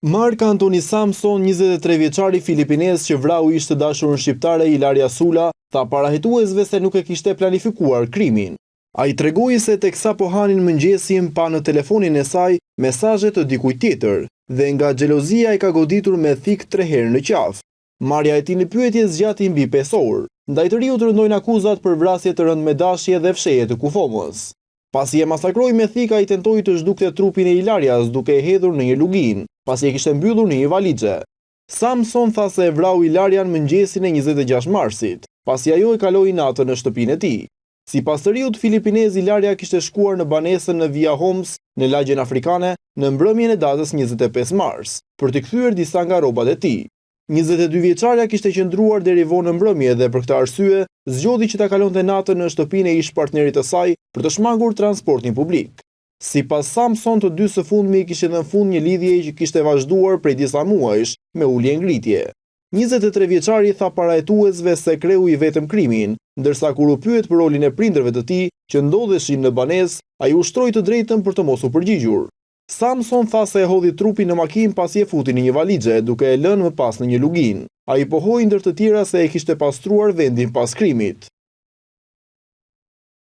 Mark Anthony Samson, 23 vjeçari filipinez që vrau ish të dashurën shqiptare Ilaria Sula, tha para hetuesve se nuk e kishte planifikuar krimin. Ai tregoi se teksa po hanin mëngjesin pa në telefonin e saj mesazhe të dikujt tjetër dhe nga xhelozia e ka goditur me thikë tre herë në qafë. Marrja e tij në pyetje zgjati mbi 5 orë. Ndaj të riut rëndojnë akuzat për vrasje të rëndë me dashje dhe fshehje të kufomës. Pasi e masakroi me thikë, ai tentoi të zhdukte trupin e Ilarias duke e hedhur në një luginë, pasi e kishte mbyllur në një valixhe. Samson tha se e vrau Ilarian mëngjesin e 26 marsit, pasi ajo e kaloi natën në shtëpinë e tij. Sipas të riut filipinez, Ilaria kishte shkuar në banesën në Via Homs, në lagjen afrikane, në mbrëmjen e datës 25 mars, për të kthyer disa nga rrobat e tij. 22 vjeçarja kishte qëndruar deri vonë në mbrëmje dhe për këtë arsye zgjodhi që ta kalonte natën në shtëpinë e ish partnerit të saj për të shmangur transportin publik. Sipas Samson, të dy së fundmi kishin dhënë fund një lidhje që kishte vazhduar prej disa muajsh me ulje ngritje. 23 vjeçari tha para hetuesve se kreu i vetëm krimin, ndërsa kur u pyet për rolin e prindërve të tij që ndodheshin në banesë, ai ushtroi të drejtën për të mos u përgjigjur. Samson tha se e hodhi trupin në makinë pasi e futi në një valixhe, duke e lënë më pas në një luginë. Ai pohoi ndër të tjera se e kishte pastruar vendin pas krimit.